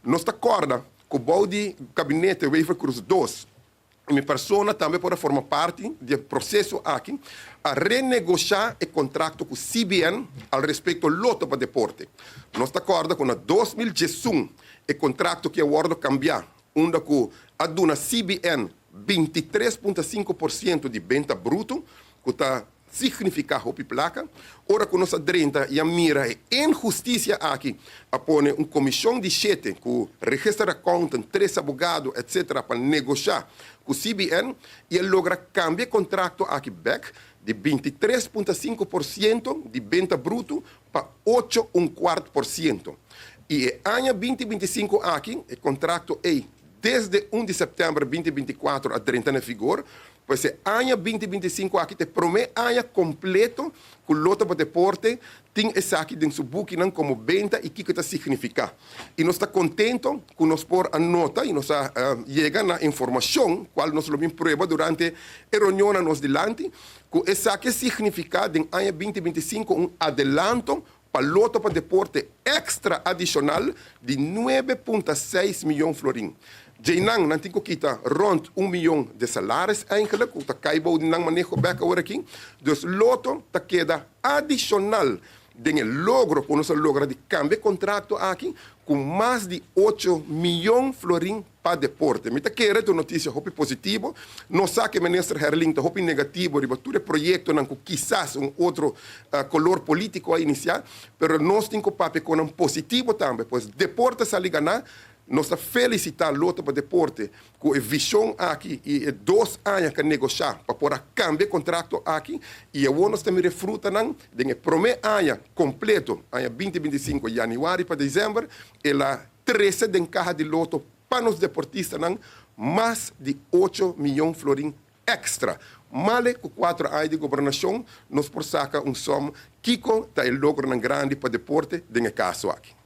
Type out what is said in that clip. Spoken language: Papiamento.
Nos ta corda cu bou di gabinete Wever-Croes 2, mi persona tambe por a forma parti di e proceso aki, a renegocia e contracto cu CBN al respecto Lotto pa Deporte. Nos ta corda cu na 2011 e contracto aki a wordo cambia, unda cu a duna CBN 23.5% di benta bruto, cu ta significa hopi placa. Ora cu nos a drenta y a mira e inhusticia aki, a pone un comision di 7 cu register accountant, tres abogado, etc. pa negocia cu CBN y a logra cambia e contracto aki back di 23.5% di benta bruto pa 8,25%. Y aña 2025 aki, e contracto ey desde 1 di september 2024 a drenta na vigor, pues aña 2025 aki ta prome aña completo cu Lotto pa Deporte tin esaki den su bukinan como benta y kico ta significa. Y nos ta contento cu nos por a nota y nos a yega na informacion, cual nos lo bin prueba durante e reunion nos dilanti, cu esaki significa den aña 2025 un adelanto pa Lotto pa Deporte extra adicional di 9.6 miyon florin. Djeinan, nan tin cu kita rond 1 miyon di salaris eigenlijk, cu ta cay bou di nan maneho bek awor aki. Dus Lotto ta keda adicional den e logro cu nos a logra di cambia e contracto aki cu mas di 8 miyon florin pa deporte. Mi ta kere ta un noticia hopi positivo. Nos sa cu minister Herling ta hopi negativo riba tur e proyectonan cu kisas un otro color politico a inicia, pero nos tin cu papia cu un positivo tambe, pues deporte sali gana. Nos ta felicita Lotto pa Deporte cu e vision aki y e 2 aña cu a negocia pa por a cambia e contracto aki y awor nos tambe frutanan den e prome aña completo, aña 2025, januari pa december, el a trece den caha di Lotto pa nos deportistanan mas di 8 miyon florin extra. Male cu 4 aña di gobernacion, nos por saca un som kico ta e logronan grandi pa deporte den e caso aki.